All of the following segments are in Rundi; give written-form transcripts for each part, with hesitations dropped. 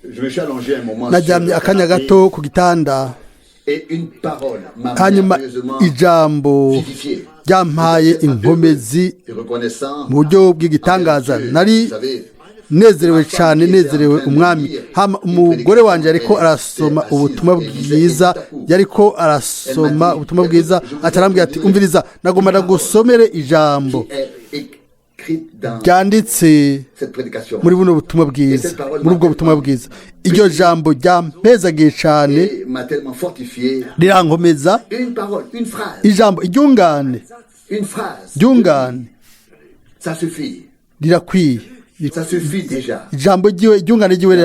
Je me suis allongé un moment sur Naryamye le akanya canapé gato ku gitanda, et une parole m'a hanyuma merveilleusement ijambo vivifié. ryampaye inkomezi Et reconnaissant mu buryo bw'igitangaza. envers Dieu, Nari vous savez, nezerewe cyane, nezerewe Umwami. Hama umugore wanjye yariko arasoma ubutumwa bwiza, yariko arasoma ubutumwa bwiza, atarambwira ati: "Umviriza, nagomba ndagusomere ijambo qui est écrite dans ryanditse cette prédication. muri buno butumwa bwiza, muri ubwo butumwa bwiza." Iryo jambo ryampezagiye cyane, Et m'a tellement fortifié. rirankomeza. Une parole, une phrase, Ijambo iryungane, une phrase. ryungane. Ça suffit. Rirakwiye. Ça suffit déjà. Ijambo ryiwe, iryungane ryiwe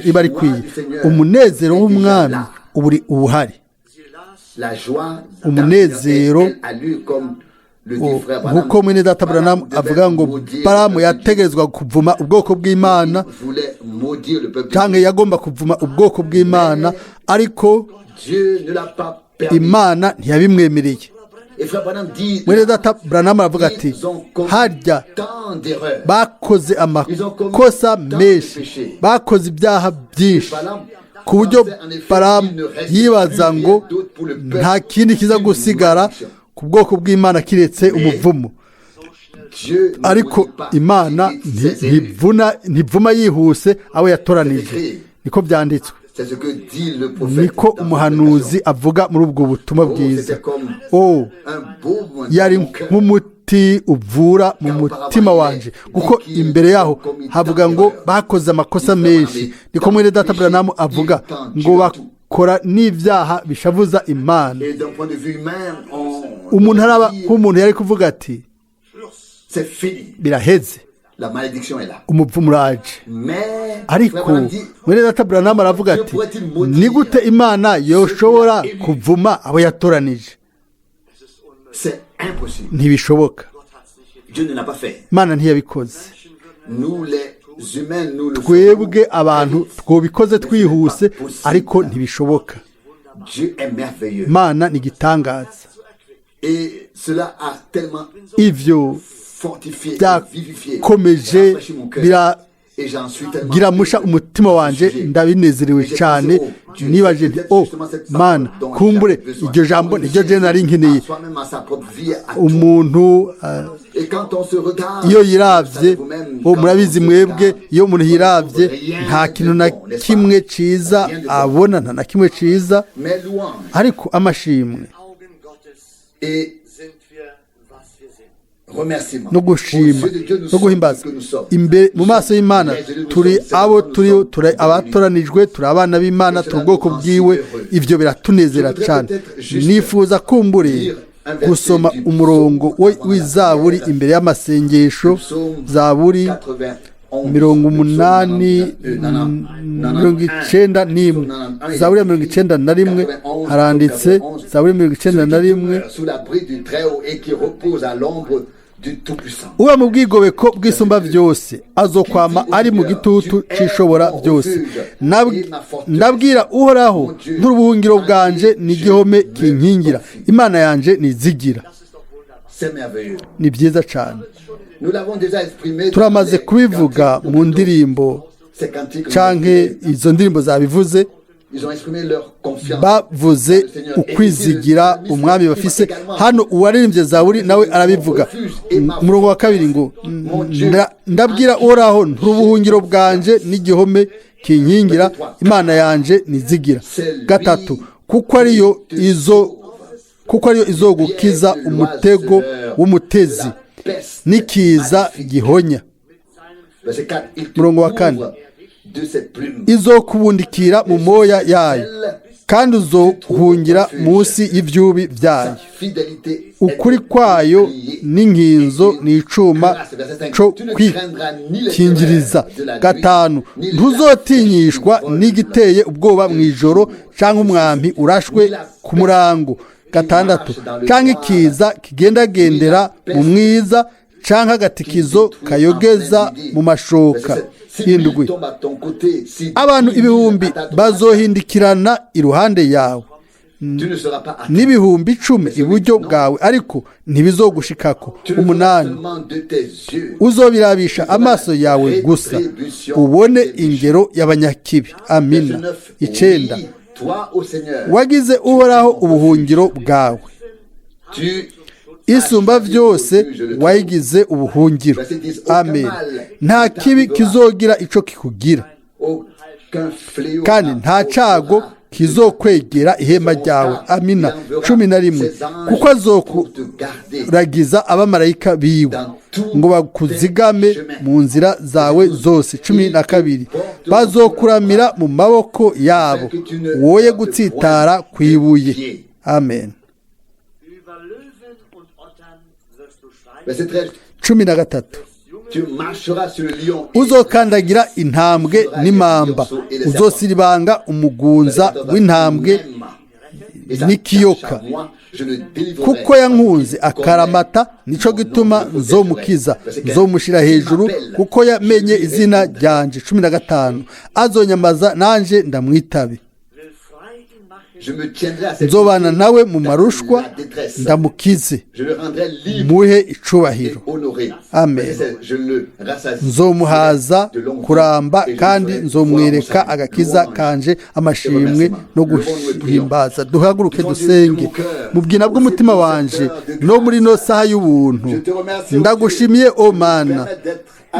riba rikwiye. Umunezero w'Umwami uba uri ubuhari. La joie Umunezero, elle a lu comme le dit frère Branham. Nk'uko mwene data Branham Branham avuga ngo devait maudire Baramu le peuple de Dieu. yategerezwa kuvuma ubwoko bw'Imana, Il voulait maudire le peuple de cyangwa Dieu. yagomba kuvuma ubwoko bw'Imana, ariko Dieu ne l'a pas permis. Imana ntiyabimwemereye. Et frère Branham dit, Mwene data Branham aravuga ati: ils ont commis "Harya tant d'erreurs. bakoze amakosa menshi, bakoze ibyaha byinshi", ku buryo Baramu yibaza ngo nta kindi kiza gusigara ku bwoko bw'Imana kiretse umuvumo. Dieu ne Ariko maudit pas Imana vite ses élus. ntivuna, ntivuma yihuse abo yatoranije. Niko byanditswe. C'est ce que dit le prophète Niko dans cette umuhanuzi avuga muri ubwo butumwa bwiza. Oh, un beau moment yari dans mon cœur. nk'umuti uvura mu mutima wanje, kuko imbere yaho havuga ngo bakoze amakosa menshi. Niko mwene data Branham avuga ngo bakora n'ibyaha bishavuza Imana. Et d'un point de vue humain, on Umuntu araba dit, nk'umuntu yari kuvuga ati: c'est fini. "Biraheze." La malédiction est là. Umuvumo uraje. Mais frère Ariko Branham dit, mwene data Branham aravuga ati: "Ni gute Imana yoshobora kuvuma abo yatoranije?" C'est impossible. Ntibishoboka. Dieu ne l'a pas fait. Imana ntiyabikoze. Nous, les humains, nous le Twebwe faisons. abantu twobikoze twihuse, ariko ntibishoboka. Dieu est merveilleux. Imana ni igitangaza. Et cela a tellement Ivyo fortifié, et vivifié, byakomeje, rafraîchi mon cœur. Et j'en suis tellement biragira musha umutima wanje. Ndabinezerewe cyane. Nibaje nti: "Oh Mana, kumbure iryo jambo niryo je nari nkeneye." Soi-même, à sa propre vie, à tout. Umuntu Et quand on se regarde, iyo yiravye, oh, murabizi mwebwe, iyo umuntu yiravye nta kintu na kimwe ciza abona, nta na kimwe ciza. Mais louange Ariko amashimwe Augen Gottes et sind wir, was wir sind. remerciement. No gushima Aux yeux de Dieu, nous no sommes guhimbaza. ce que nous sommes. Imbere mu maso y'Imana turi abo turi, turi abatoranijwe, turi abana b'Imana, turi ubwoko bwiwe. Ibyo biratunezera cyane. Nifuza kumbure gusoma umurongo w'Izaburi imbere y'amasengesho, Zaburi 91, 80, 91, Zaburi ya 91 haranditse, Zaburi 91: Sous l'abri du Très-Haut et qui repose à l'ombre du Tout-Puissant. Uba mu bwigobeko bw'Isumba Byose azokwama ari mu gitutu c'Ishobora Byose. Ndabwira Uhoraho: "Nturubuhungiro bwanje n'igihome kinkingira, Imana yanje nizigira." C'est merveilleux. Ni byiza cyane. Nous l'avons déjà exprimé dans Turamaze les kubivuga cantiques mu ndirimbo, Ces cantiques l'ont canke exprimé. izo ndirimbo zabivuze. Ils ont exprimé leur confiance. Bavuze ukwizigira Umwami bafise. Hano uwaririmbye Zaburi nawe arabivuga, umurongo wa kabiri ngo: "Ndabwira Uhoraho: nturubuhungiro bwanje n'igihome kinkingira, Imana yanje nizigira." Gatatu: kuko ariyo izogukiza umutego w'umutezi n'ikiza gihonya." Verset 4, il te Murongo wa kane. couvre de ses plumes. Izokubundikira mu moya yayo, kandi uzohungira munsi y'ivyubi byayo. Sa fidélité est Ukuri kwayo n'inkinzo n'icuma co kwikingiriza. Gatanu: ntuzotinyishwa n'igiteye ubwoba mu ijoro, canke umwampi urashwe ku murango. Gatandatu: canke ikiza kigendagendera mu mwiza, canke agatikizo kayogeza mu mashoka. Indwi: abantu 10,000 bazohindikirana iruhande yawe. Tu ne seras pas atteint. N'ibihumbi 10 iburyo bwawe, ariko ntibizogushikako. Tu le verras 8. seulement de tes yeux. Uzobirabisha amaso yawe gusa, ubone ingero y'abanyakibi. Amina. Verset 9. 9. Oui, toi, ô Seigneur, Wagize Uhoraho ubuhungiro bwawe, tu Isumba byose wayigize ubuhungiro. Amen. Nta kibi kizogira ico kikugira, aucun fléau kandi nta cago kizokwegera ihema ryawe. Amina. 11. Kuko azokuragiza abamarayika biwe ngo bakuzigame mu nzira zawe zose. 12. Bazokuramira mu maboko yabo, woye gutsitara ku ibuye. Amen. Über Löwen und Ottern wirst du schreiten. Verset 13. 13. Tu marcheras sur le lion et Uzokandagira intambwe n'imamba, uzosiribanga umugunza w'intambwe n'ikiyoka. Kuko yankunze akaramata, nico gituma nzomukiza, nzomushira hejuru, kuko yamenye izina ryanje. 15. Azonyamaza, nanje ndamwitabe. Will frei ihn machen. Je me tiendrai à ses Nzobana côtés nawe mu dans marushwa, la détresse. ndamukize, Je le rendrai libre muhe et icubahiro. honoré. Amen. Verset 16. Je le rassasie Nzomuhaza de longue vie kuramba, et je kandi lui ferai nzomwereka voir mon salut. agakiza Louange. kanje, amashimwe no guhimbaza. Duhaguruke dusenge. Mu bwina bw'umutima wanje no muri no saha y'ubuntu, ndagushimiye, o Mana,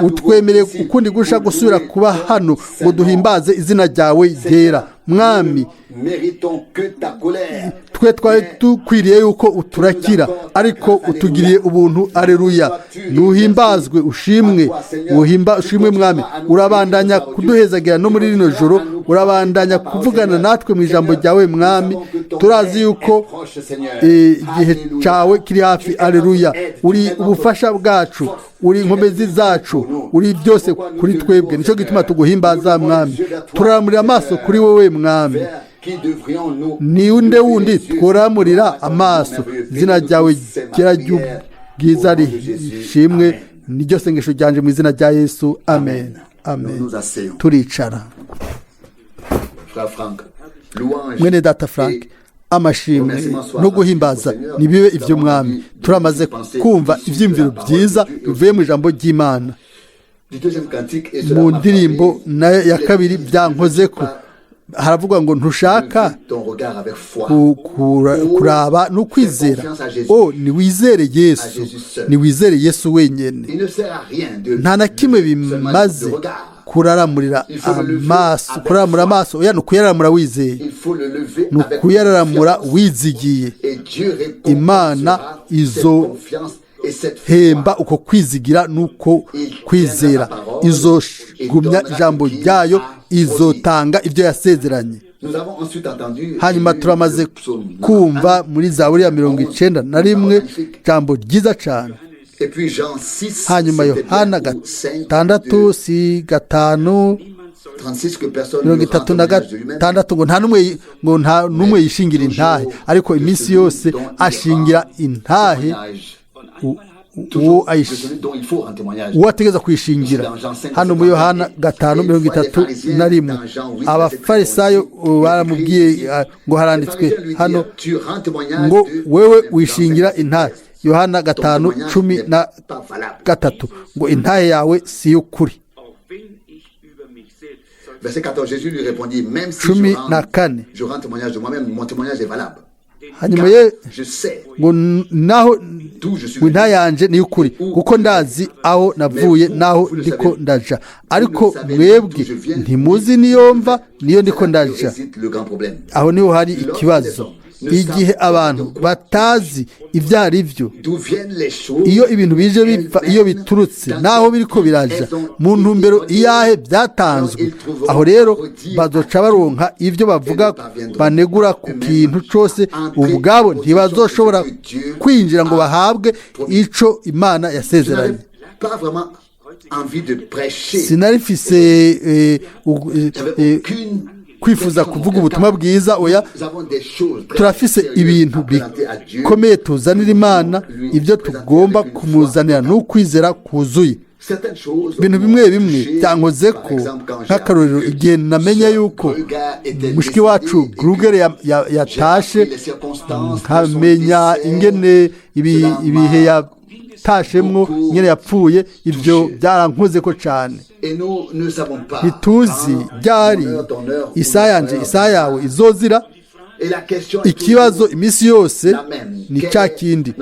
utwemereye ukundi gusha gusubira kuba hano ngo duhimbaze izina ryawe ryera. Mwami, Méritons que ta colère. twe twari dukwiriye yuko uturakira, ariko utugiriye ubuntu. Areruya. Nuhimbazwe, ushimwe, uhimba ushimwe. Mwami, urabandanya kuduhezagira no muri rino joro, urabandanya kuvugana natwe mu ijambo ryawe. Mwami, turazi yuko igihe cyawe kiri hafi. Areruya. Uri ubufasha bwacu, uri inkomezi zacu, uri byose kuri twebwe. Nicyo gituma tuguhimbaza, Mwami. Turaramurira amaso kuri wowe, Mwami. Vers qui devrions-nous Ni unde wundi tworamurira amaso? Izina ryawe ryera ry'ubwiza rishimwe. Niryo sengesho ryanje mu izina rya Yesu. Amen, amen. Nous nous asseyons. Turicara. Frère Franck, louange. Mwene data Frank, amashimwe no guhimbaza nibibe iby'Umwami. Turamaze kumva ibyiyumviro byiza bivuye mu ijambo ry'Imana. Du deuxième cantique, et cela Mu m'a ndirimbo frappé. nayo ya kabiri byankoze ko haravugwa ngo ntushaka Ton regard avec foi. Kuraba no kwizera. O niwizere Yesu, niwizere Yesu wenyine. Il ne sert à rien de Nta na kimwe seulement bimaze de regard. kuraramurira amaso. Kuraramura amaso, oya, ni ukuyararamura wizeye. Il faut le lever Ni avec ukuyararamura confiance. wizigiye. Et Dieu Imana récompensera cette izo confiance et cette foi. hemba uko kwizigira n'uko kwizera. Izogumya ijambo ryayo, izotanga ibyo yasezeranye. Nous avons ensuite entendu Hanyuma et lu turamaze le psaume kumva muri Zaburi ya 91, ijambo ryiza cyane. Et puis Jean 6, Hanyuma c'était bien, Yohana ou 5, 6, si 5, 36, que personne mirongo ne rend itatu na témoignage de lui-même. gatandatu, ngo nta n'umwe yishingira intahe, ariko iminsi yose ashingira intahe Témoignage. uwo Toujours de ayish- celui dont il faut rendre témoignage. uwo ategeza kwishingira. Hano muri Yohana 5:31, abafarisayo baramubwiye, ngo haranditswe hano Tu rends témoignage ngo de wewe toi-même. wishingira intahe. Yohana 5:13, ngo intahe yawe si y'ukuri. Auch wenn ich über mich selbst Zeugnis Verset 14, Jésus lui répondit, même si Cumi je rends, na kane. je rends témoignage de moi-même, mon témoignage est valable. Hanyuma Car ye je sais ngo naho d'où je suis ngo venu. intahe yanje ni y'ukuri, kuko ndazi aho navuye n'aho ndiko ndaja, ariko mwebwe ntimuzi niyo mva niyo ndiko C'est là que ndaja. réside le grand problème. Aho niho hari ikibazo, igihe abantu batazi ibyo ari byo, D'où viennent les choses, iyo ibintu bije biva, iyo biturutse, naho biriko biraja, mu ntumbero iyahe byatanzwe. Aho rero bazoca baronka ibyo bavuga banegura ku kintu cose. Ubwabo ntibazoshobora kwinjira ngo bahabwe ico Imana Je yasezeranye. n'avais pas vraiment envie de prêcher. Sinari mfise J'avais aucune kwifuza kuvuga ubutumwa bwiza, oya. Nous avons des choses très Turafise sérieuses ibintu à présenter à Dieu. bikomeye tuzanira Imana. Ibyo tugomba kumuzanira ni ukwizera kuzuye. Ibintu bimwe bimwe byankoze ko, nk'akarorero igihe namenya yuko mushiki wacu Gruger yatashe, nkamenya ingene ibihe yatashemwo, ingene yapfuye, ibyo byarankoze ko cyane. Ntituzi ryari isaha yanje, isaha yawe izozira. Ikibazo iminsi yose ni cya kindi: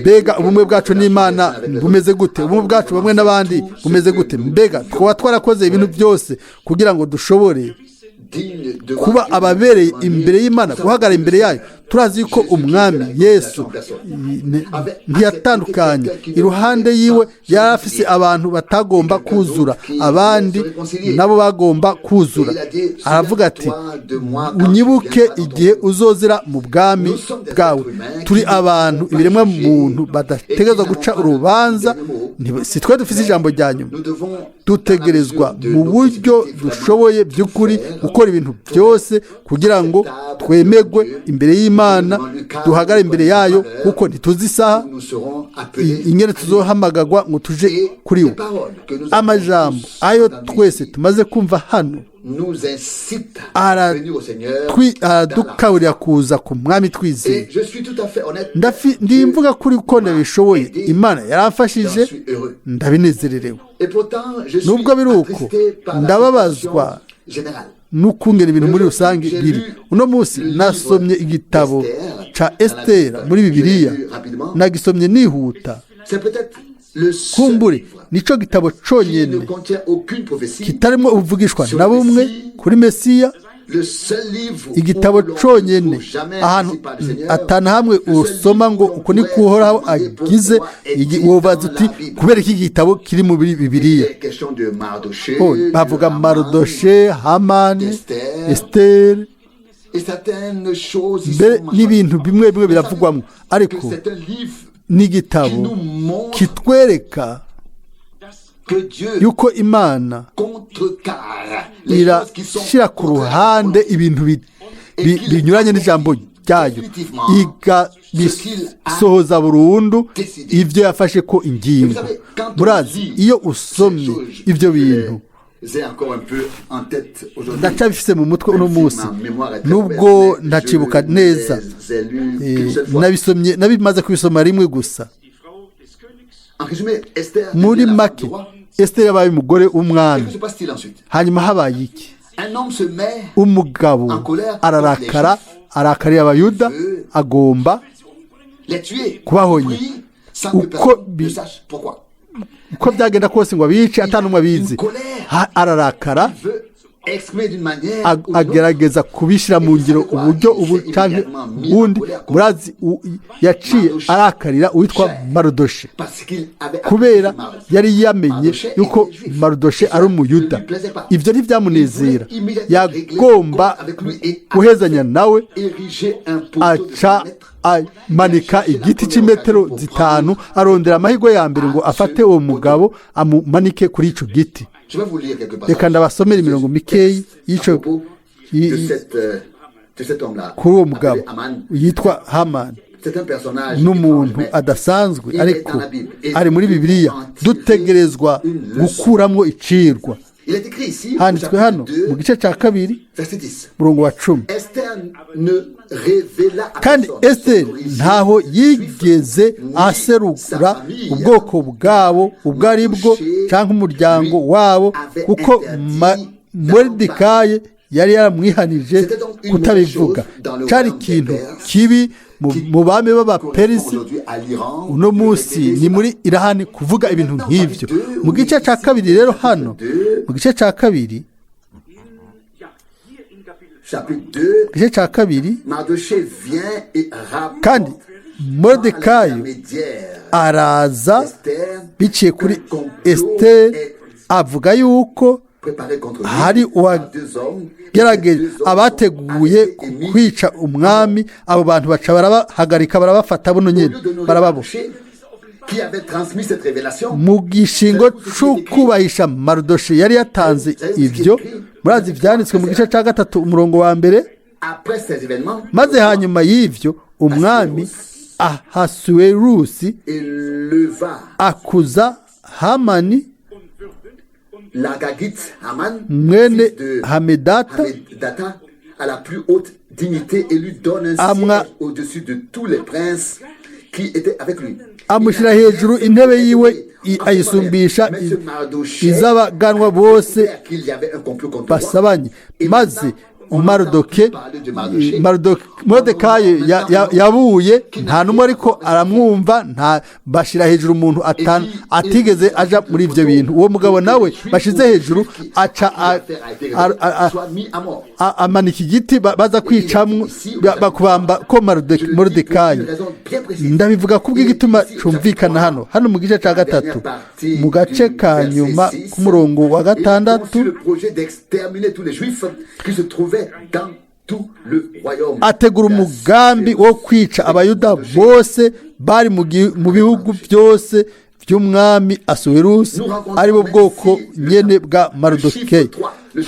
mbega ubumwe bwacu n'Imana bumeze gute? Ubumwe bwacu bamwe n'abandi bumeze gute? Mbega twaba twarakoze ibintu byose kugira ngo dushobore kuba ababereye imbere y'Imana, guhagarara imbere yayo? Turazi ko Umwami Yesu ntiyatandukanye. Iruhande yiwe yari afise abantu batagomba kuzura, abandi nabo bagomba kuzura. Aravuga ati: "Unyibuke igihe uzozira mu bwami bwawe." Turi abantu, ibiremwa muntu badategerezwa guca urubanza. Si twe dufise ijambo rya nyuma. Dutegerezwa mu buryo dushoboye by'ukuri gukora ibintu byose kugira ngo twemegwe imbere y'Imana, duhagare imbere yayo, kuko ntituzi isaha ingene tuzohamagagwa ngo tuje kuri we. Amajambo ayo twese tumaze kumva hano aradukaburira kuza ku Mwami twizeye. Ndimvuga kuri ko ndabishoboye, Imana yaramfashije, ndabinezererewe. Nubwo biri uko, ndababazwa n'ukungena ibintu muri rusange biri uno munsi. Nasomye igitabo ca Esitera muri Bibiliya, nagisomye nihuta. Kumbure nico gitabo conyene kitarimo ubuvugishwa na bumwe kuri Mesiya, igitabo conyene ahantu atana hamwe usoma ngo uko ni kuhoraho agize. Wobaza uti: "Kubera iki gitabo kiri mu Bibiliya?" Bavuga Marodoshe, Hamani, Esiteri, mbere n'ibintu bimwe bimwe biravugwamo, ariko n'igitabo kitwereka yuko Imana irashyira ku ruhande ibintu binyuranye n'ijambo ryayo, igabisohoza burundu ibyo yafashe ko ingingo. Murazi, iyo usomye ibyo bintu, ndacabifise mu mutwe uno munsi, nubwo ndacibuka neza. Nabisomye, nabimaze kubisoma rimwe gusa. Muri make, Esiteri yabaye umugore w'umwami. Hanyuma habaye iki? Umugabo ararakara, arakarira Abayuda, agomba kubahonya uko byagenda kose ngo abice atanumwe abizi. Ararakara, agerageza kubishyira mu ngiro uburyo ubu cyangwa ubundi. Murazi, yaciye arakarira uwitwa Marudoshe kubera yari yamenye yuko Marudoshe ari Umuyuda. Ibyo ntibyamunezera, yagomba guhezanya nawe. Aca amanika igiti cy'imetero 5, arondera amahirwe ya mbere ngo afate uwo mugabo amumanike kuri icyo giti. Reka ndabasomera imirongo mikeyi y'icyo kuri uwo mugabo yitwa Hamani. N'umuntu adasanzwe, ariko ari muri Bibiliya, dutegerezwa gukuramo icirwa. Handitswe hano mu gice cya 2, murongo wa 10: "Kandi Esiteri ntaho yigeze aserura ubwoko bwabo ubwo ari bwo cyangwa umuryango wabo, kuko Moridekayi yari yaramwihanije kutabivuga." Cyari ikintu kibi mu bami b'Abaperisi, uno munsi ni muri Irani, kuvuga ibintu nk'ibyo. Mu gice cya 2 rero, hano mu gice cya 2, gice cya 2, kandi Moridekayi araza biciye kuri Esiteri, avuga yuko hari uwagerageje, abateguye kwica umwami. Abo bantu baca barabahagarika, barabafata buno nyine, barababo mu gishingo cy'ukubahisha Marudoshe yari yatanze ibyo. Murazi ibyanditswe mu gice cya 3, umurongo wa 1: "Maze hanyuma y'ibyo umwami Ahasuwerusi akuza Hamani L'Agagite Haman, mwene fils de Hamedata, Hamedata, à la plus haute dignité et lui donne un Amwa- siège au-dessus de tous les princes qui étaient avec lui. Amushyira hejuru intebe yiwe ayisumbisha Mais ce Mardochée iz'abaganwa bose qu'il y avait un complot contre le roi. basabanye. Maze Marudoke Moridekayi yabuye nta n'umwe, ariko aramwumva, nta bashyira hejuru umuntu atigeze aja muri ibyo bintu. Uwo mugabo nawe bashize hejuru aca L'affaire a été révélée, soit mis à mort. Amanika igiti baza kwicamwo bakubamba ko Je le dis pour Moridekayi. une raison bien précise. Ndabivuga kubw'igituma cumvikana. Hano mu gice cya gatatu, mu gace ka nyuma k'umurongo wa Il gatandatu, conçut le projet d'exterminer tous les Juifs qui se trouvaient dans tout le royaume. Ategura umugambi wo kwica Abayuda bose bari mu bihugu byose by'umwami Asuwerusi, ari bo bwoko nyene bwa Marudokeyi.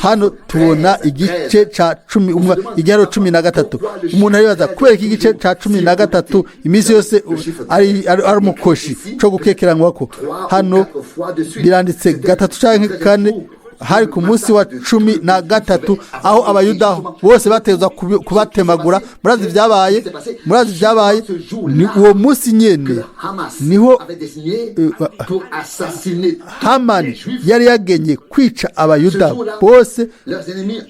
Hano tubona igice ca cumi igiharo 13. Umuntu aribaza kubera ko igice ca 13 iminsi yose ari umukoshi co gukekeranwako. Hano biranditse gatatu canke kane. Hari ku munsi wa 13 aho Abayuda bose batezwa kubatemagura. Murazi ibyabaye, murazi ibyabaye. Ni uwo munsi nyene Que Hamas niho avait désigné pour assassiner tous les Hamani Juifs. yari yagenye kwica Abayuda Ce jour-là, bose. leurs ennemis,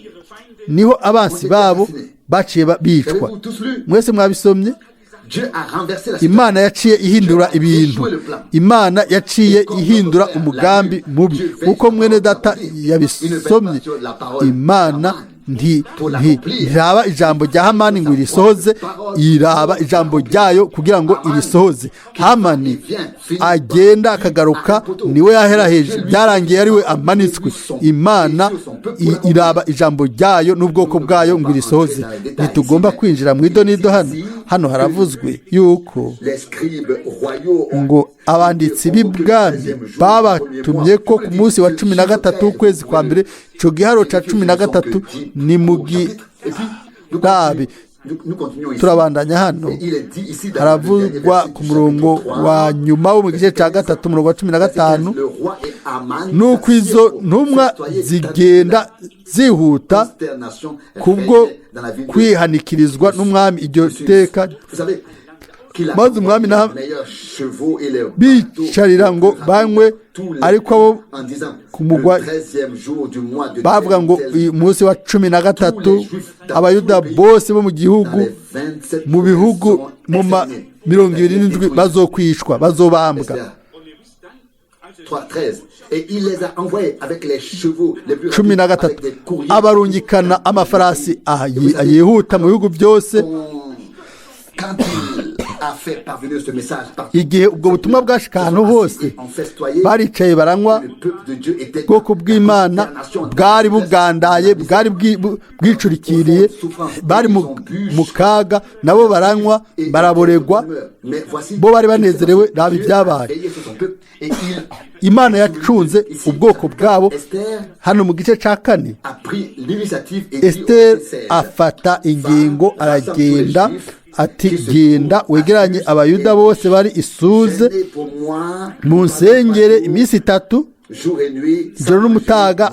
Niho abansi babo baciye bicwa. avez-vous tous lu? Mwese mwabisomye. Dieu a renversé la situation. Imana yaciye ihindura ibintu, Imana yaciye ihindura umugambi mubi, kuko mwene data yabisomye. Imana ntiraba ijambo rya Hamani ngo irisohoze, iraba ijambo ryayo kugira ngo irisohoze. Hamani agenda akagaruka, niwe yahera hejuru, byarangiye ari we amanitswe. Imana iraba ijambo ryayo n'ubwoko bwayo ngo irisohoze. Ntitugomba kwinjira mu idonido hano. Hano haravuzwe yuko Les scribes royaux ont ngo abanditsi b'ibwami babatumye ko ku munsi wa 13 w'ukwezi kwa mbere, ico giharo ca 13 ni mu girabi. Turabandanya hano, haravugwa ku murongo wa nyuma wo mu gice cya gatatu, umurongo wa 15: nuko izo ntumwa zigenda zihuta kubwo kwihanikirizwa n'umwami iryo teka, maze umwami bicarira ngo banywe. Ariko abo ku mugwa bavuga ngo uyu munsi wa 13 Abayuda bose bo mu gihugu, mu bihugu mu ma 27 bazokwicwa, bazobambwa. 13, abarungikana amafarasi yihuta mu bihugu byose. Igihe ubwo butumwa bwashika ahantu hose, baricaye baranywa. Ubwoko bw'Imana bwari bugandaye, bwari bwicurikiriye, bari mu kaga, nabo baranywa baraboregwa, bo bari banezerewe. Raba ibyabaye, Imana yacunze ubwoko bwabo. Hano mu gice cya kane, Esiteri afata ingingo, aragenda ati: "Genda wegeranye Abayuda bose bari isuze mu nsengere iminsi 3, ijoro n'umutaga,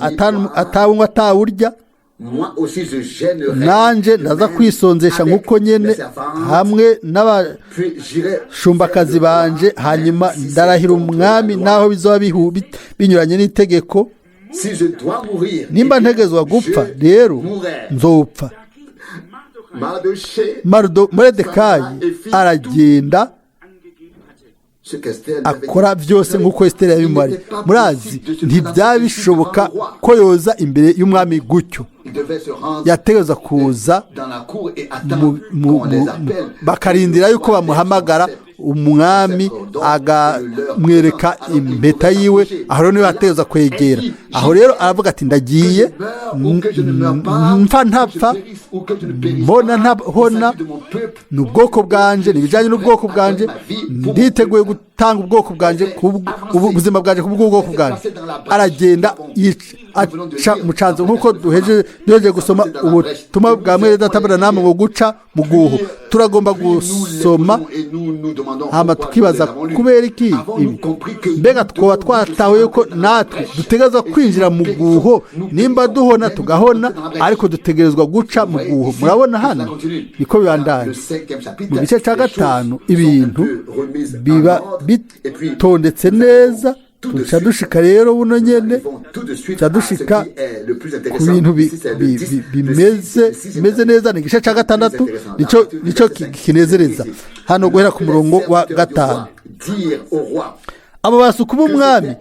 atawunywa atawurya. Nanjye ndaza kwisonzesha nk'uko nyine hamwe n'abashumbakazi banje. Hanyuma ndarahira umwami naho bizaba binyuranye n'itegeko. Nimba ntegezwa gupfa rero, nzopfa." Moridekayi aragenda akora byose nk'uko Esiteri yabimubariye. Murazi, ntibyaba bishoboka ko yoza imbere y'umwami gutyo. Yategereza kuza bakarindira yuko bamuhamagara, umwami akamwereka impeta yiwe. Aho rero niwe yategereza kwegera. Aho rero aravuga ati: "Ndagiye, mpfa ntapfa, mbona ntabona, ni ubwoko bwanje, ni ibijyanye n'ubwoko bwanje. Nditeguye gutanga ubwoko bwanje, ubuzima bwanje ku bw'ubwoko bwanje." Aragenda aca mucanzo, nk'uko duhejeje gusoma ubutumwa bwa mwene data namwe ngo guca mu guhu. Turagomba gusoma. Hama tukibaza kubera iki ibi. Mbega twoba twatahuye ko natwe dutegerezwa kwinjira mu guho, nimba duhona tugahona, ariko dutegerezwa guca mu guho. Murabona hano niko bibandanya. Mu gice cya gatanu ibintu biba bitondetse neza. Tuca dushika rero buno nyene, tuca dushika ku bintu bimeze neza. Ni igice cya gatandatu nico kinezereza hano, guhera ku murongo wa 5. Abo basuku b'umwami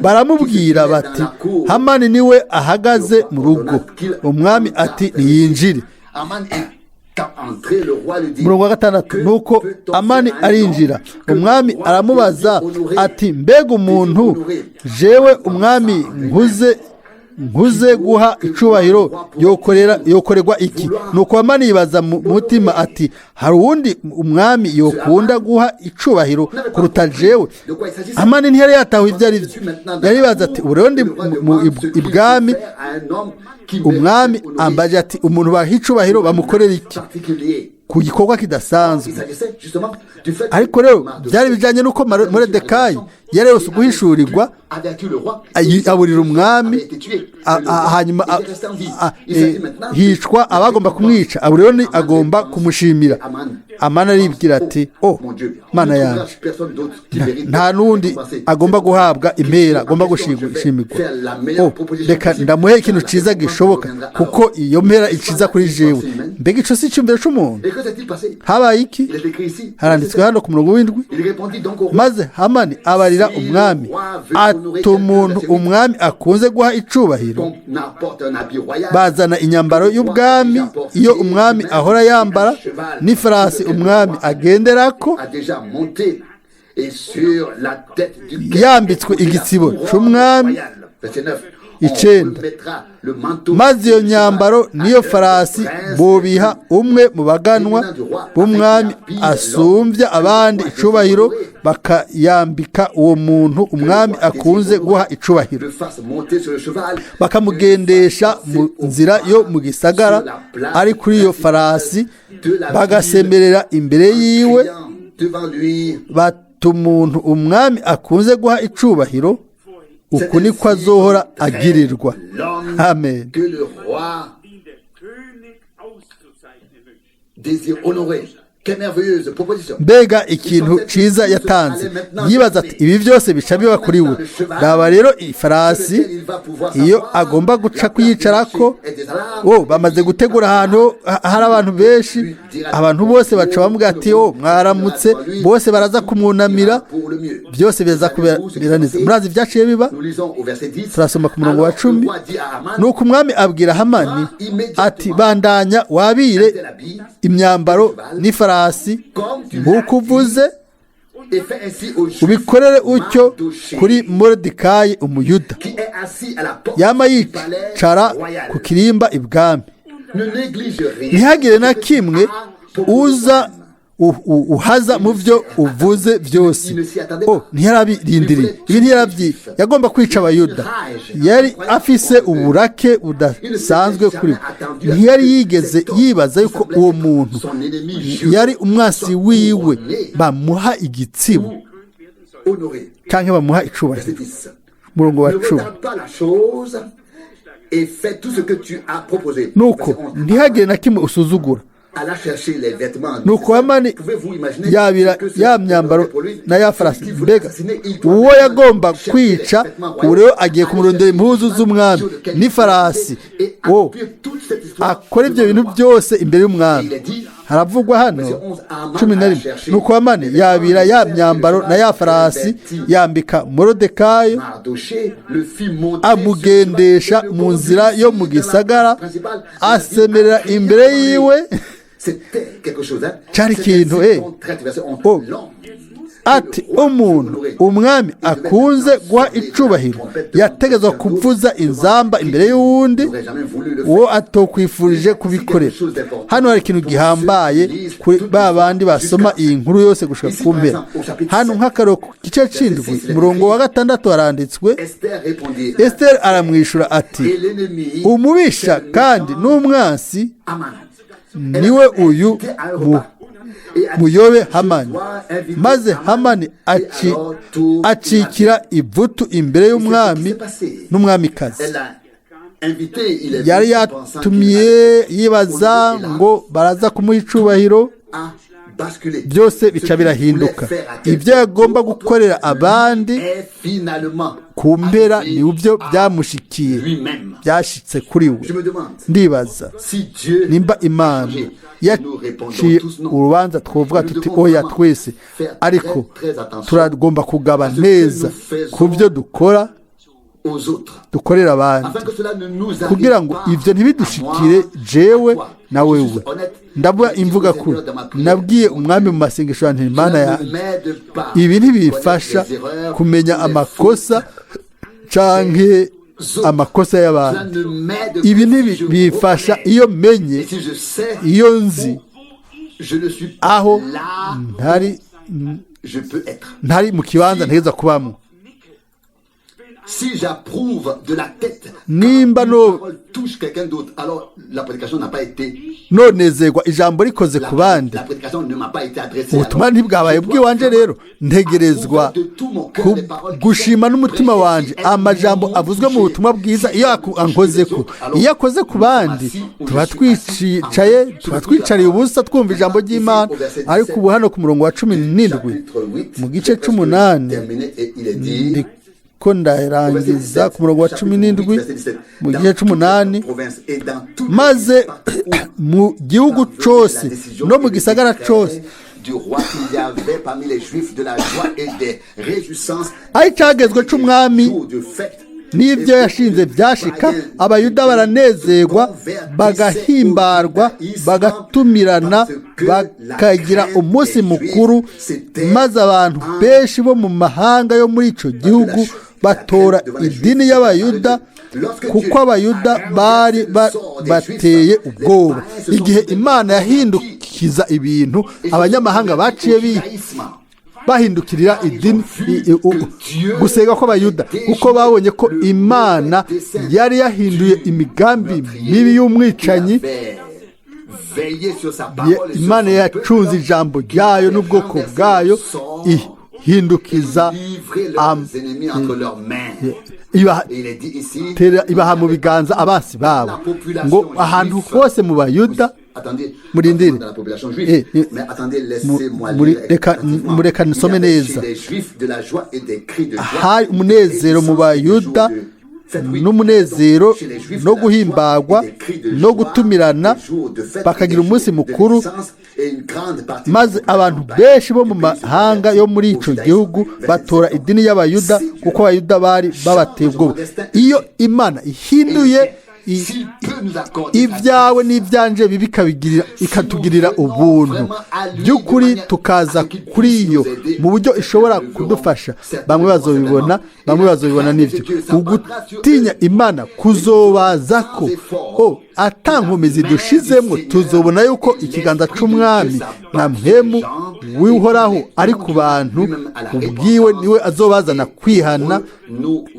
baramubwira bati: "Hamani niwe ahagaze mu rugo." Umwami ati: "Niyinjire." Murongo wa 6, nuko Amani arinjira. Umwami aramubaza ati: "Mbega umuntu jewe umwami nkuze guha icubahiro yokorerwa iki?" Nuko Amani yibaza mu mutima ati: "Hari uwundi umwami yokunda guha icubahiro kuruta jewe?" Amani ntiyari yatahuye ibyo ari byo. Yaribaza ati: "Ubu rero ndi ibwami, umwami ambaje ati umuntu baha icubahiro bamukorera iki ku gikorwa kidasanzwe?" Ariko rero byari bijyanye n'uko Moridekayi yari yose guhishurirwa, aburira umwami, hanyuma hicwa abagomba kumwica. Abo rero agomba kumushimira. Amani aribwira ati: "O Mana yanjye, nta n'undi agomba guhabwa impera, agomba gushimirwa. O reka ndamuhe ikintu cyiza gishoboka, kuko iyo mpera iciza kuri jewe." Mbega ico si icyumviro c'umuntu? Habaye iki? Haranditswe hano ku murongo w'7: maze Hamani abarira umwami ati: "Umuntu umwami akunze guha icubahiro, bazana inyambaro y'ubwami iyo umwami ahora yambara, n'ifarasi umwami agenderako yambitswe igitsibo c'umwami." 9, maze iyo nyambaro niyo farasi bobiha umwe mu baganwa b'umwami asumbya abandi icubahiro, bakayambika uwo muntu umwami akunze guha icubahiro, bakamugendesha mu nzira yo mu gisagara ari kuri iyo farasi, bagasemerera imbere yiwe bati: "Umuntu umwami akunze guha icubahiro, uku niko azohora agirirwa." Amen. Mbega ikintu ciza yatanze! Yibaza ati: "Ibi byose bica biba kuri we." Raba rero ifarasi iyo agomba guca kuyicarako, o bamaze gutegura ahantu hari abantu benshi, abantu bose baca bamubwira ati: "O mwaramutse." Bose baraza kumwunamira, byose biza kubera neza. Murazi ibyaciye biba? Turasoma ku murongo wa 10: nuko umwami abwira Hamani ati: "Bandanya wabire imyambaro n'ifarasi nk'uko uvuze, ubikorere utyo kuri Moridekayi umuyuda yama yicara ku kirimba ibwami. Ntihagire na kimwe uza uhaza mu byo uvuze byose." Ntiyarabirindiriye ibi, ntiyarabyi yagomba kwica abayuda. Yari afise uburake budasanzwe kuri we. Ntiyari yigeze yibaza yuko uwo muntu yari umwasi wiwe bamuha igitsibo cyangwa bamuha icubahiro. Murongo wa 10: nuko ntihagire na kimwe usuzugura. Nuko Hamani yabira ya myambaro na ya farasi. Mbega uwo yagomba kwica, ubu rero agiye kumurondera impuzu z'umwami n'ifarasi, o akora ibyo bintu byose imbere y'umwami. Haravugwa hano 11: nuko Hamani yabira ya myambaro na ya farasi, yambika Moridekayi, amugendesha mu nzira yo mu gisagara, asemerera imbere yiwe. Cyari ikintu ati: "Umuntu umwami akunze guha icubahiro yategetswe kuvuza inzamba imbere y'uwundi uwo atokwifurije kubikorera." Hano hari ikintu gihambaye kuri ba bandi basoma iyi nkuru yose gushika ku mpera. Hano nk'akaro ku gice c'indwi umurongo wa 6 haranditswe: Esther aramwishura ati: "Umubisha kandi n'umwansi niwe uyu Muyobe Hamani. Maze Hamani acikira ivutu imbere y'umwami n'umwamikazi. Yari yatumiye yibaza ngo baraza kumuha icubahiro, byose bica birahinduka. Ibyo yagomba gukorera abandi ku mpera ni byo byamushikiye, byashitse kuri we. Ndibaza nimba Imana yaciye urubanza, twovuga tuti oya twese, ariko turagomba kugaba neza ku byo dukora, dukorera abandi, kugira ngo ibyo ntibidushikire jewe na wewe. Ndavuga imvuga kuri, nabwiye umwami mu masengesho yanjye, Imana yanjye, ibi ntibifasha kumenya amakosa canke amakosa y'abandi. Ibi ntibifasha iyo menye, iyo nzi aho ntari mu kibanza ntegeza kubamo. Si j'approuve de la tête, nimba quand une parole touche quelqu'un d'autre, alors la prédication n'a pas été nonezerwa ijambo rikoze ku bandi, la prédication ne m'a pas été adressée. Ubutumwa ntibwabaye bw'iwanje. Rero ntegerezwa gushima n'umutima wanje amajambo avuzwe mu butumwa bwiza iyo ankozeko. Iyo akoze ku bandi, tuba twicaye, tuba twicariye ubusa twumva ijambo ry'Imana. Ariko ubu hano ku murongo wa 17 mu gice c'umunani, ko ndarangiza ku murongo wa 17 mu gice c'umunani: maze mu gihugu cose no mu gisagara cose aho icagezwe c'umwami n'ibyo yashinze byashika, Abayuda baranezerwa, bagahimbarwa, bagatumirana, bakagira umunsi mukuru. Maze abantu benshi bo mu mahanga yo muri ico gihugu batora idini y'Abayuda, kuko Abayuda bari bateye ubwoba. Igihe Imana yahindukiza ibintu, abanyamahanga baciye bahindukirira idini, gusenga kw'Abayuda, kuko babonye ko Imana yari yahinduye imigambi mibi y'umwicanyi. Imana yacunze ijambo ryayo n'ubwoko bwayo, ihindukiza, ibaha mu biganza abasi babo. Ngo ahantu hose mu Bayuda, murindire, reka mureka nsome neza. Hari umunezero mu Bayuda n'umunezero no guhimbagwa no gutumirana, bakagira umunsi mukuru. Maze abantu benshi bo mu mahanga yo muri ico gihugu batora idini y'Abayuda, kuko Abayuda bari babateye ubwoba. Iyo Imana ihinduye ibyawe n'ibyanje bibi, ikatugirira ubuntu by'ukuri, tukaza kuri iyo mu buryo ishobora kudufasha, bamwe bazobibona, bamwe bazobibona n'ibyo. Ugutinya Imana kuzobaza ko atankomezi dushizemo, tuzobona yuko ikiganza c'umwami na mpemu w'Uhoraho ari ku bantu ubwiwe, niwe azobazana kwihana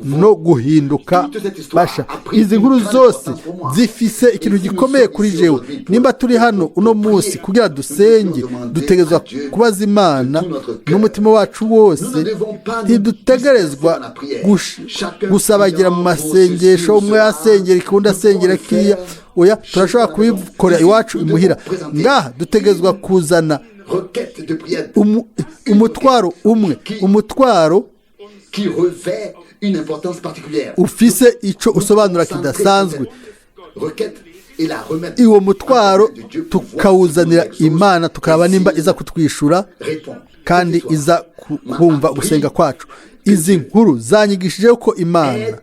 no guhinduka basha. Izi nkuru zose zifise ikintu gikomeye kuri jewe. Nimba turi hano uno munsi kugira dusenge, dutegerezwa kubaza Imana n'umutima wacu wose. Ntidutegerezwa gusabagira mu masengesho, umwe asengera ikundi, asengera kiya. Oya, turashobora kubikora iwacu imuhira. Ngaha dutegerezwa kuzana umutwaro umwe, umutwaro ufise ico usobanura kidasanzwe. Uwo mutwaro tukawuzanira Imana, tukaraba nimba iza kutwishura kandi iza kumva gusenga kwacu. Izi nkuru zanyigishije ko Imana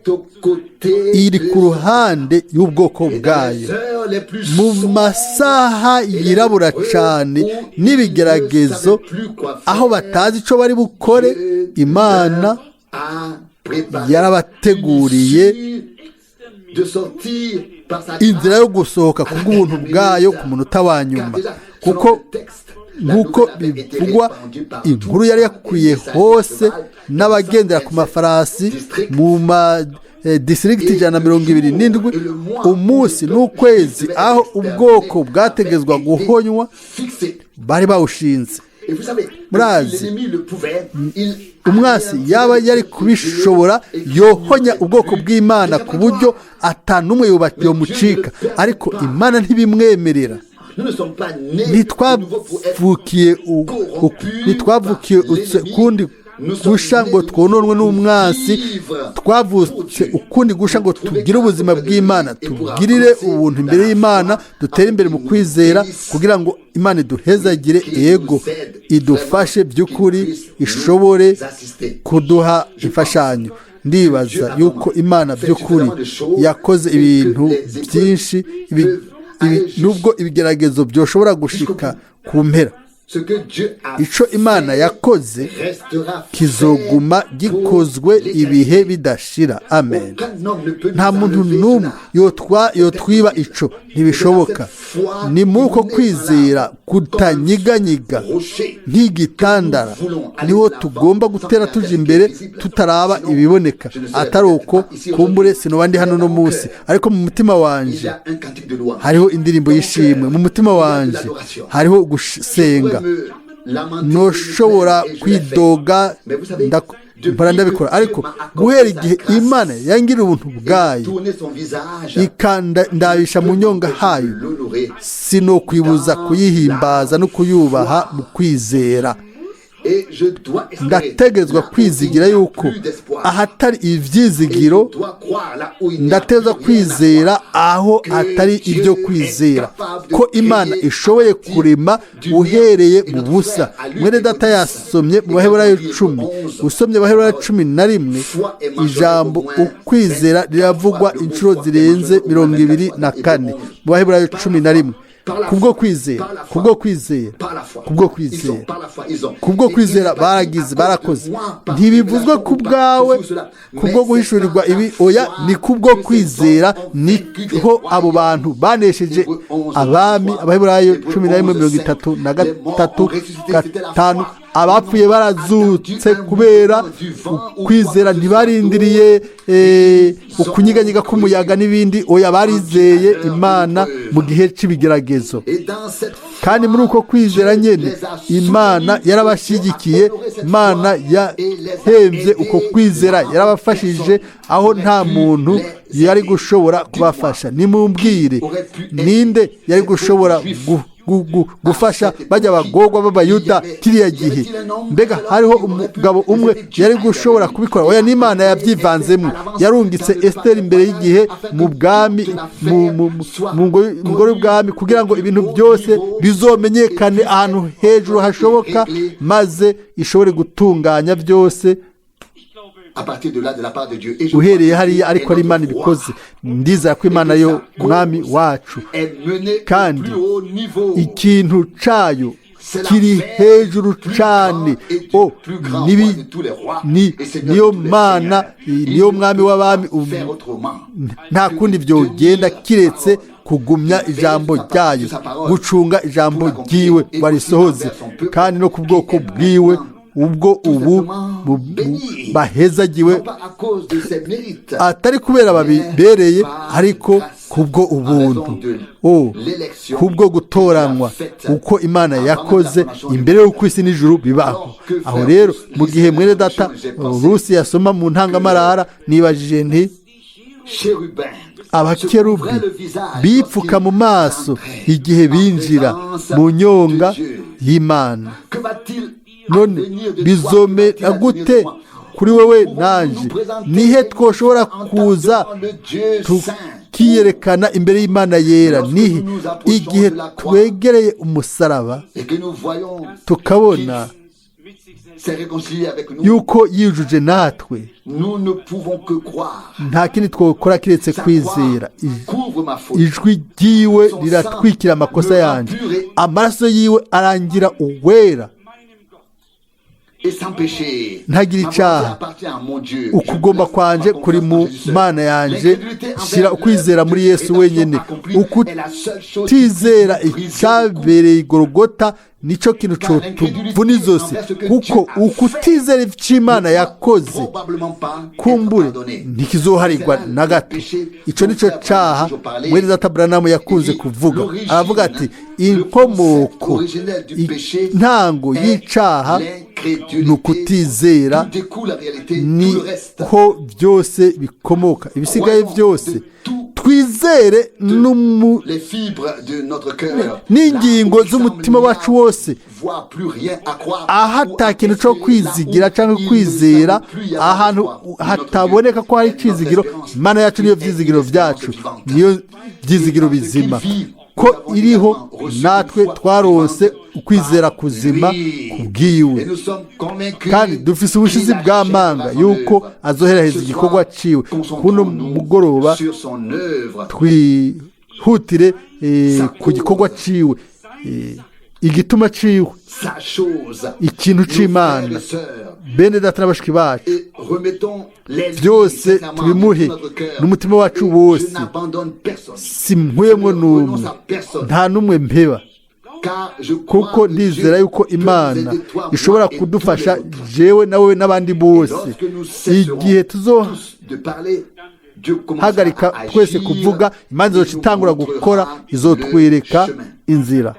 iri ku ruhande y'ubwoko bwayo mu masaha yirabura cyane n'ibigeragezo, aho batazi icyo bari bukore. Imana yarabateguriye inzira yo gusohoka ku bw'ubuntu bwayo ku munota wa nyuma, kuko nk'uko bivugwa, inkuru yari yakwiye hose n'abagendera ku mafarasi mu ma disitirigiti 127. Umunsi n'ukwezi aho ubwoko bwategezwa guhonywa bari bawushinze. Et vous savez, Murazi, si l'ennemi le pouvait, il Umwasi yaba yari kubishobora, yohonya ubwoko bw'Imana ku buryo atanumwe yomucika, ariko Imana ntibimwemerera. Nous ne sommes pas nés de nouveau pour être Ntitwavukiye ukundi gusha ngo twononwe n'umwansi. Twavutse ukundi gusha ngo tugire ubuzima bw'Imana, tugirire ubuntu imbere y'Imana, dutere imbere mu kwizera kugira ngo Imana iduhezagire, ego idufashe by'ukuri, ishobore kuduha imfashanyo. Ndibaza yuko Imana by'ukuri yakoze ibintu byinshi, nubwo ibigeragezo byoshobora gushika ku mpera. Ce que Dieu a Ico Imana yakoze restera kizoguma fait gikozwe pour ibihe bidashira. Amen. Aucun homme ne peut Nta nous muntu enlever n'umwe cela. yotwiba ico, ntibishoboka. Ni muri uko kwizera kutanyiganyiga nk'igitandara niho tugomba gutera tuja imbere, tutaraba ibiboneka. Atari uko, kumbure sinoba ndi hano no munsi, ariko mu mutima Il y wanje a un cantique de louange. hariho indirimbo y'ishimwe, mu mutima wanje hariho gusenga. Ntushobora kwidoga, mpora ndabikora, ariko guhera igihe Imana yangirira ubuntu bwayo ikandabisha mu nyonga hayo, sinokwibuza kuyihimbaza no kuyubaha mu kwizera. Ndategerezwa kwizigira yuko ahatari ibyizigiro, ndateza kwizera aho atari ibyo kwizera, ko Imana ishoboye kurema uhereye mu busa. Mwene data yasomye mu Baheburayo 10. Usomye Abaheburayo 11, ijambo ukwizera riravugwa inshuro zirenze 24 mu Baheburayo 11. Kubwo kwizera, kubwo kwizera, kubwo kwizera, kubwo kwizera baragize, barakoze. Ntibivuzwe ku bwawe kubwo guhishurirwa ibi, oya, ni kubwo kwizera niho abo bantu banesheje abami. Abaheburayo 11 33, 5. Abapfuye barazutse kubera kwizera, ntibarindiriye ukunyiganyiga k'umuyaga n'ibindi, oya, barizeye Imana mu gihe cy'ibigeragezo. Kandi muri uko kwizera nyine Imana yarabashyigikiye, Imana yahembye uko kwizera, yarabafashije aho nta muntu yari gushobora kubafasha. Nimumbwire, ninde yari gushobora gufasha bajya abagorwa b'Abayuda kiriya gihe? Mbega hariho umugabo umwe yari gushobora kubikora? Oya, n'Imana yabyivanzemo. Yarungitse Esiteri imbere y'igihe mu bwami, mu ngoro y'ubwami, kugira ngo ibintu byose bizomenyekane ahantu hejuru hashoboka, maze ishobore gutunganya byose uhereye hariya. Ariko ari Imana ibikoze. Ndizera ko Imana yo mwami wacu, kandi ikintu cayo kiri hejuru cane. O niyo Mana, niyo mwami w'abami, nta kundi byogenda kiretse kugumya ijambo ryayo, gucunga ijambo ryiwe barisohoze, kandi no ku bwoko bwiwe ubwo ubu bahezagiwe, atari kubera babibereye, ariko kubwo ubuntu, kubwo gutoranywa uko Imana yakoze imbere y'uko isi n'ijuru bibaho. Aho rero, mu gihe mwene data Rusi yasoma mu ntangamarara, nibajije nti: abakerubi bipfuka mu maso igihe binjira mu nyonga y'Imana, none bizomera gute kuri wowe nanje? Nihe twoshobora kuza tukiyerekana imbere y'Imana yera? Nihe? Igihe twegereye umusaraba, tukabona yuko yujuje natwe, nta kindi twakora keretse kwizera. Ijwi ryiwe riratwikira amakosa yanjye, amaraso yiwe arangira uwera, ntagira icyaha. Ukugomba kwanje kuri mu Mana yanjye, shyira ukwizera muri Yesu wenyine. Ukutizera icyabereye Igorogota Nicyo kintu cotuvuna izosi, kuko ukutizera icyo Imana yakoze kumbure ntikizoharirwa na gato. Icyo nicyo caha mwene data Branham yakunze kuvuga. Aravuga ati: "Inkomoko, intango y'icaha ni ukutizera, niho byose bikomoka, ibisigaye byose." Twizere n'ingingo z'umutima wacu wose, aho ata kintu cyo kwizigira cyangwa kwizera, ahantu hataboneka ko hari icyizigiro. Imana yacu niyo byizigiro byacu, niyo byizigiro bizima. Ko iriho, natwe twarose ukwizera kuzima kubwiwe, kandi dufise ubushizi bw'amanga yuko azoheraheza igikorwa ciwe. Kuno mugoroba twihutire ku gikorwa ciwe, igituma ciwe, ikintu c'Imana. Bene data na bashiki bacu, byose tubimuhe n'umutima wacu wose. Simpuyemwo n'umwe, nta n'umwe mpeba, kuko ndizera yuko Imana ishobora kudufasha, jewe nawe n'abandi bose. Igihe tuzohagarika twese kuvuga, Imana izoca itangura gukora, izotwereka inzira.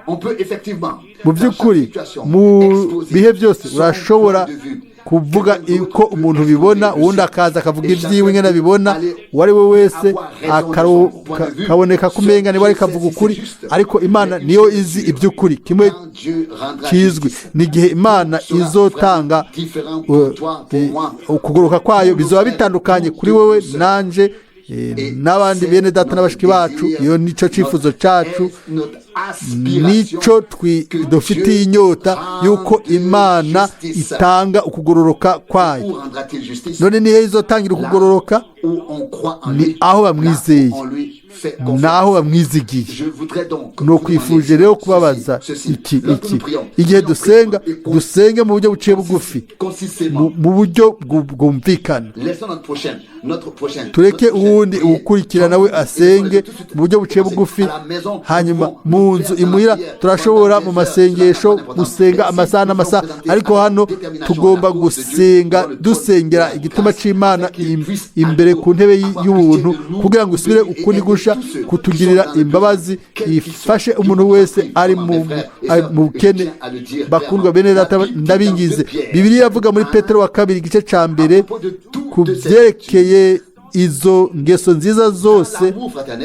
Mu by'ukuri, mu bihe byose urashobora kuvuga uko umuntu bibona, uwundi akaza akavuga ibyiwe ingene abibona. Uwo ari we wese kaboneka ko umenga niba ariko avuga ukuri, ariko Imana niyo izi iby'ukuri. Kimwe kizwi ni igihe Imana izotanga ukugoroka kwayo, bizaba bitandukanye kuri wowe nanje n'abandi bene data n'abashiki bacu. Iyo nicyo cyifuzo cyacu, nicyo dufitiye inyota, y'uko Imana itanga ukugororoka kwayo. None niyo izotangira ukugororoka? Ni aho bamwizeye, naho bamwizigiye. Ni ukwifuje rero kubabaza iki: igihe dusenga, dusenge mu buryo buciye bugufi, mu buryo bwumvikana. Tureke uwundi uwukurikira nawe asenge mu buryo buciye bugufi. Hanyuma mu nzu imuhira turashobora mu masengesho gusenga amasaha n'amasaha, ariko hano tugomba gusenga dusengera igituma c'Imana imbere ku ntebe y'ubuntu, kugira ngo usubire ukundi gusha kutugirira imbabazi, ifashe umuntu wese ari mu bukene. Bakundwa bene data, ndabingize. Bibiliya iravuga muri Petero wa kabiri, igice ca mbere, ku byerekeye izo ngeso nziza zose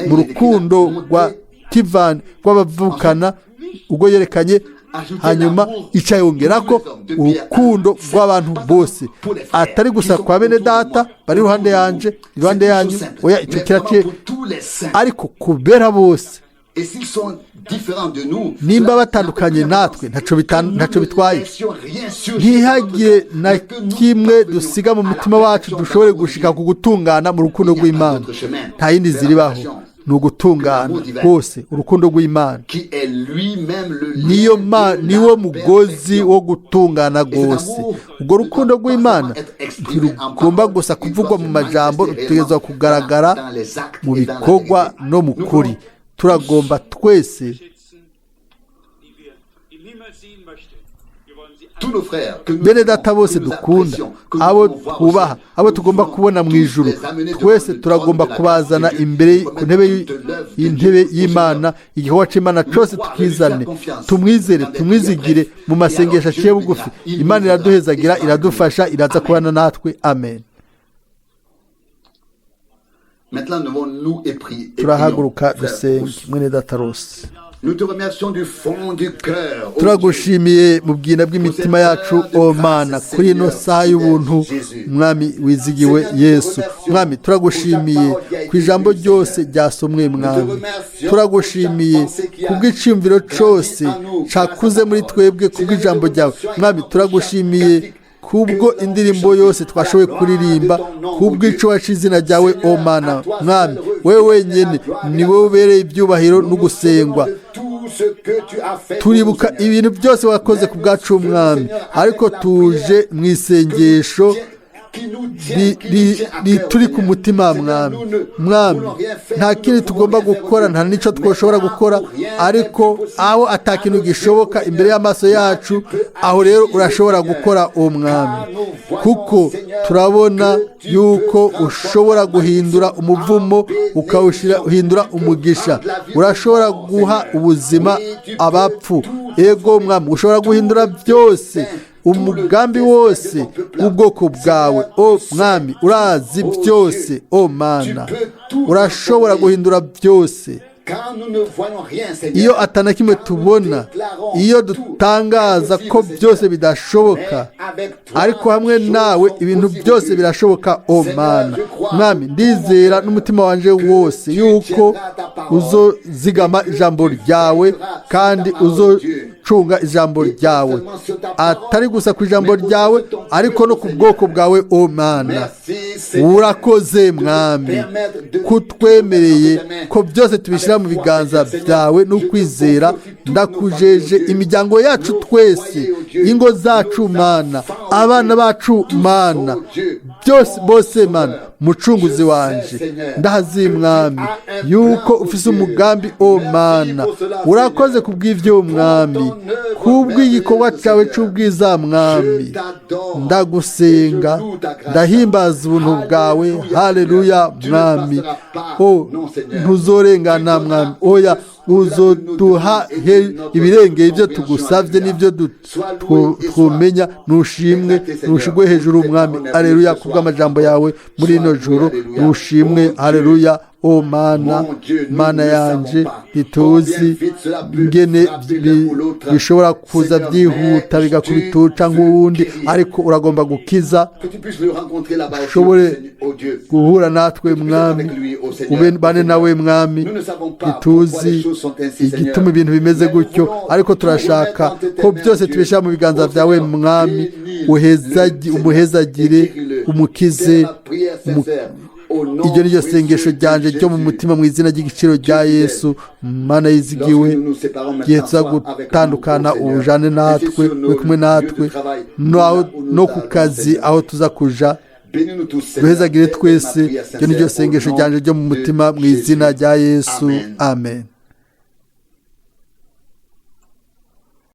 mu rukundo rwa kivani rw'abavukana, ubwo yerekanye, hanyuma ica yongera ko urukundo rw'abantu bose, atari gusa kwa bene data bari iruhande yanje, iruhande yanyu, oya, icyo kiraciye, ariko kubera bose. Nimba batandukanye natwe, ntacyo bitwaye. Ntihagire na kimwe dusiga mu mutima wacu, dushobore gushika ku gutungana mu rukundo rw'Imana. Nta yindi nzira ibaho, ni ugutungana rwose. Urukundo rw'Imana niyo niwo mugozi wo gutungana rwose. Urwo rukundo rw'Imana ntirugomba gusa kuvugwa mu majambo, rutegerezwa kugaragara mu bikorwa no mu kuri. Turagomba twese bene data bose dukunda, abo twubaha, abo tugomba kubona mu ijuru, twese turagomba kubazana imbere ku ntebe y'intebe y'Imana. Igikorwa cy'Imana cyose tukizane, tumwizere, tumwizigire mu masengesho aciye bugufi. Imana iraduhezagira, iradufasha, iraza kubana natwe. Amen. Turahaguruka dusenge. Mwene data rose, turagushimiye mu bwina bw'imitima yacu, o Mana, kuri ino saha y'ubuntu, Mwami wizigiwe Yesu. Mwami, turagushimiye ku ijambo ryose ryasomwe. Mwami, turagushimiye ku bw'iciyumviro cyose cyakuze muri twebwe ku bw'ijambo ryawe. Mwami, turagushimiye kubwo indirimbo yose twashoboye kuririmba, kubw'ico wacu izina ryawe, o Mana. Mwami, wewe wenyine ni wowe ubereye ibyubahiro no gusengwa. Turibuka ibintu byose wakoze ku bwacu, Mwami, ariko tuje mu isengesho. rituri ku mutima mwami. Mwami, nta kindi tugomba gukora, nta n'icyo twashobora gukora, ariko aho atakintu gishoboka imbere y'amaso yacu, aho rero urashobora gukora uwo mwami, kuko turabona yuko ushobora guhindura umuvumo ukawuhindura umugisha. Urashobora guha ubuzima abapfu. Ego mwami, ushobora guhindura byose, umugambi wose w'ubwoko bwawe. O mwami, urazi byose. O Mana, urashobora guhindura byose. Iyo atana kimwe tubona, iyo dutangaza ko byose bidashoboka, ariko hamwe nawe ibintu byose birashoboka. O Mana, mwami, ndizera n'umutima wanje wose yuko uzozigama ijambo ryawe kandi uzocunga ijambo ryawe, atari gusa ku ijambo ryawe ariko no ku bwoko bwawe. O Mana, urakoze mwami kutwemereye ko byose tubishyira mu biganza byawe n'ukwizera. Ndakujeje imiryango yacu twese, ingo zacu Mana, abana bacu Mana, byose bose Mana, mucunguzi wanje, ndahazi mwami yuko ufise umugambi. O Mana, urakoze kubw'ibyo mwami, kubw'igikorwa cyawe cy'ubwiza mwami. Ndagusenga, ndahimbaza ubuntu bwawe. Haleluya mwami. O ntuzorengana mwami, oya, uzoduha ibirengeye ibyo tugusabye n'ibyo twumenya. Nushimwe, nushigwe hejuru mwami. Haleluya kubw'amajambo yawe muri ino joro, nushimwe. Haleluya. O Mana, Mana yanje, ntituzi ingene bishobora kuza byihuta bigakubita nk'uwundi, ariko uragomba gukiza. Ushobore guhura natwe mwami, ube bane nawe mwami. Ntituzi igituma ibintu bimeze gutyo, ariko turashaka ko byose tubishyira mu biganza byawe mwami. Umuhezagire, umukize. Iryo ni ryo sengesho ryanje ryo mu mutima mu izina ry'igiciro rya Yesu. Mana yizigiwe, igihe tuza gutandukana ubujane natwe, uri kumwe natwe no ku kazi aho tuza kuja. Duhezagire twese. Iryo ni ryo sengesho ryanje ryo mu mutima mu izina rya Yesu, amen.